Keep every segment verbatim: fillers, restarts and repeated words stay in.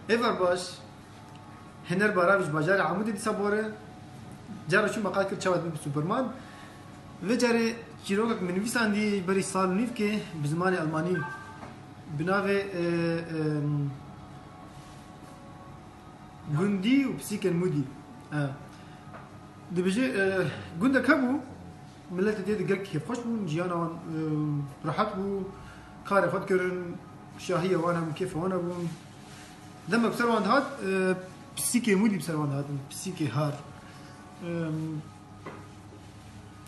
Êvar baş. Hêner Bara ji bajarê Amûdê dîsa bore. Cara çû me qal kir çawa dibe Superman. Vê carê çîrokek min nivîsandî berî sal û nîvkê bi zimanê Almanî. Bi navê, e, e, Gundî û Pisîkên Mûdî. E, dibêje, e, gundek hebû, miletê tê de gelkî kêfxweş bûn, jiyana wan, e, rehet bû, karê xwe dikirin, şahiya wan hebû, kêfa wan hebûn. Demek bi ser wan dihat, e, pisîkê Mûdî bi ser wan dihatin, pisîkê har. E,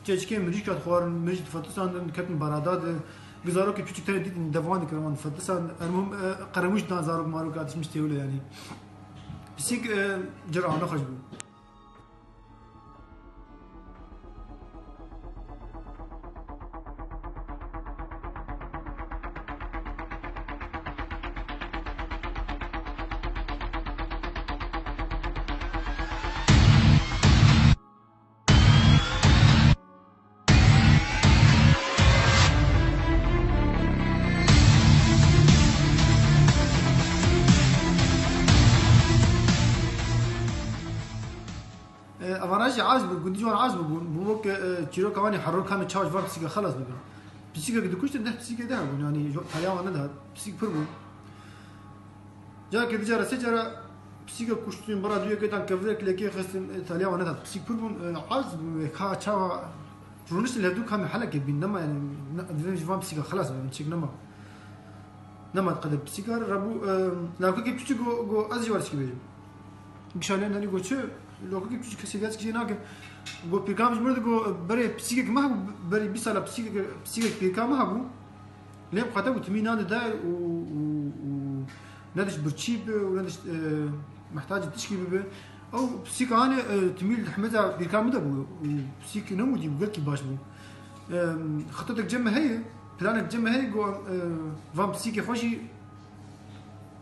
Keçikê mirîşka dixwarin, mirîşk difetisandin, diketin barada de. Bi zarokê piçûk tenê dîtin, devan dikirin, wan difetisand. Ermûm, e, qeremûş dan zarok marok atişmiş têwile yanî. Pisîk, e, cira ne xweş bû. E, evana jî az bû, gundî ji wan az bûbûn. Bû wek, e, çîroka wan ê herro kamê çawa ji van pisîka xelas bibin. Pisîkek dikuştin, deh pisîkê deh bûn. Yanî jo-, taliya wan nedihat. Pisîk pir bûn. Carekê du cara, sê cara pisîkek kuştin, bira duyekê dan kevirek lêkê xistin, e, taliya wan nedihat. Pisîk pir bûn, e, az bûn, e, ka çawa rûniştin li hevdû kamê helekê bîn. Nema yanî, ne, divê ji van pisîka xelas bibin, çêk nema. Nema qede pisîkar, rabû, e, lawkekê piçûk go, go, ez jî wer çikî bêjim. Gişa lê nenî go çi, lawkekê piçûk kesê vêya çikî jê nake. Go pîrka min ji min re digo, berê pisîkek me hebû, berê bîst sala pisîkek, pisîkek pîrka me hebû. Lê bi xwe te bû timî nan dide û, û, û ne diş birçî bi û ne diş, e, mehtacî tişkî bibe. Ew pisîka hanê, e, timî li hemeza pîrka min de bû û pisîkî ne mûdî bû, gelkî baş bû. E, xitetek cem me heye, planek cem me heye, go, e, van pisîkê xwe jî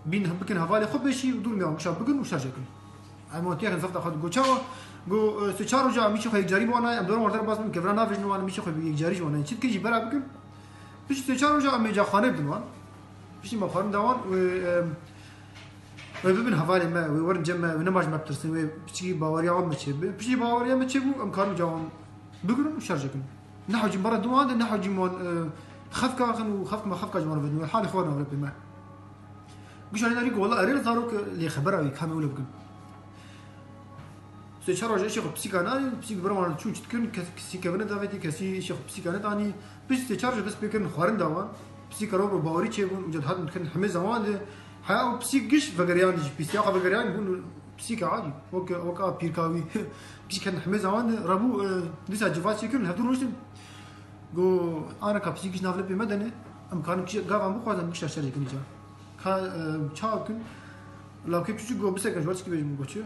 bîn bikin hevalê xwe pêşî û dûr miyan gişa bikin û şerje kin. Em wan têxin zefta xwe go çawa? Go, e, sê çar roja em mîşê xwe yekcarî bi wan nayê, em dor wan der bas bin, kevra navêjin wan, em mîşê xwe bi yekcarî ji wan nayê. Çi dikê jî bera bikin. Piştî sê çar roja em ê ca xwarinê bidin wan. Piştî me xwarin da wan wê, em, wê bibin hevalê me, wê werin cem me, wê nema ji me bitirsin, wê piçikî baweriya wan me çêbe. Piştî baweriya me çêbû, em karin ca wan bigirin û şerje kin. Ne hewcî me re dû wan de, ne hewcî me wan, e, xefka axin û xefk me xefka ji wan re vedin, wê halê xwe nav re pê me. Gişa lê darî ku wela erê li zarok lê xebera wî kamê wile bikin. Sê çar roja êşê xwe pisîka nanîn, pisîk bi wan çûn çi dikin, kes, kesî kevine davêtî, kesî êşê xwe pisîka nedanî. Pişt sê çar roja dest pê kirin xwarin da wan. Pisîka ro ro bawerî çêbûn, û ca dihatin dikin hemê zewan de. Heya ew pisîk giş vegeriyan jî, pîstiya xwe vegeriyan bûn pisîka adî. Wek, wek a pîrka wî. Giş ken hemê zewan de, rabû, e, dîsa civaz çêkirin, hevdû rûniştin. Go, ana ka pisîk giş nav lepê me dene, em karin giş, gavan bixwazin, giş şerê kin îca. Ka, e, çawa kin? Lawkê piçûk go, biseke ji we çikî bêjim, go çi?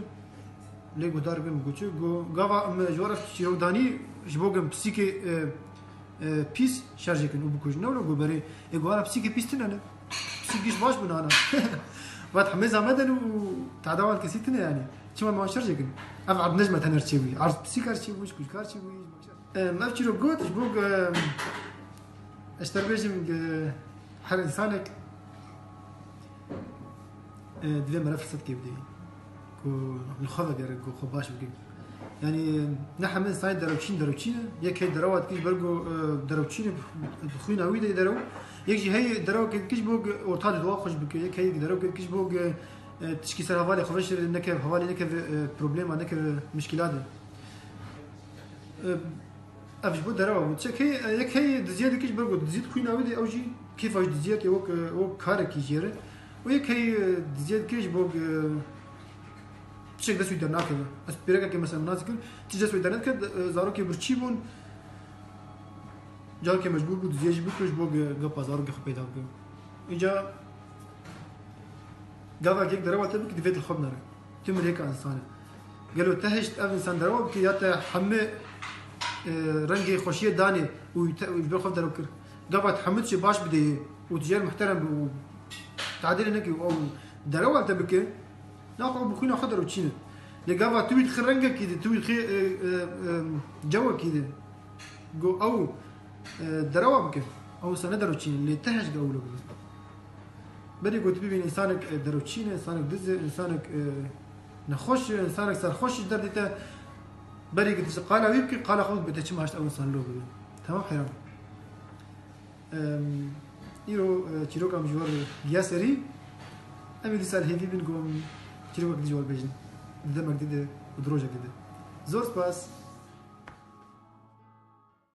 Lê guhdar bin, go çi? Go, gava em ji we re çîrok danî, ji bo gem pisîkê, e, e, pîs şerjê kin û bikujin. Ne wilo go berê, e, go ana pisîkê pîs tine ne. Pisîk giş baş bûn ana. Vat hemêza me den û tada wan kesî tine yanî. Çima me wan şerjê kin? Ev erd ne ji me tener çêbûyî. Erd pisîkar çêbû, ji kujkar çêbûyî. Em, ev çîrok got, ji bo, em, ez ji te re bêjim, e, her însanek, e, divê mere firsetkê bidê. Ku li xwe vegere, ku xwe baş bike. Yanî, ne hemî însanê derewçîn, derewçî ne. Yek heye derewa dikî ji ber ku, e, derewçî ne, bi xwîna wî de derew. Yek jî heye derewekê dikî ji bo, e, orta didwa xweş bike. Yek heye derewekê dikî ji bo, e, e, tişkî ser hevalê xwe veşêre, nekeve hevalê, nekeve, e, problema, nekeve mişkîla de. E, Ev ji bo derewa bû. Çek heye, yek heye diziyê dikî ji ber ku diziyê di xwîna wî de ew jî kêfa ji diziyekê wek, wek karekî jê re. Û yek heye diziyê dikî ji bo, e, tiştek dest wî dernakeve. Ez pêrekekê mesela nas dikim, tişt dest wî dernakeve, e, zarokê birçî bûn. Carkê mecbûr bû diziyê jî bikir ji bo ge-, gepa zarokê xwe peyda bike. Îca gava kek derewa te bike, divê dilxwe binere. Tu mirêka însan e. Gelo te hişt ev însan derewa bike ya te hemî, e, rengê xweşiyê danê û te, û ji ber xwe derew kir. Gava te hemû tiştê baş bidê û tu jê re muhterem bî û tadêlê nekî û ew derewa te bike, naxwe ew bi xwîna xwe derewçî ne. Lê gava tu wî dixî rengekî de, tu wî dixî, e, e, e, cewekî de, go ew, e, derewa bike. Ew wisa ne derewçî ne, lê te hişt ge ew wilo bibe. Berî ku tu bibînî însanek, e, deroçîn e, însanek diz e, însanek, e, nexweş e, însanek serxweş ji derdê te, berî ku tu ji qala wî bikî, qala xwe bibê te çima hişt ew însan lû bibe. Temam heyran. Em, îro, e, çîroka min ji we re giya serî. Em ê dîsa li hêvî bin ku em çîrokek dî ji we re bêjin. Di demek dî de û di rojek dî de. Zor spas.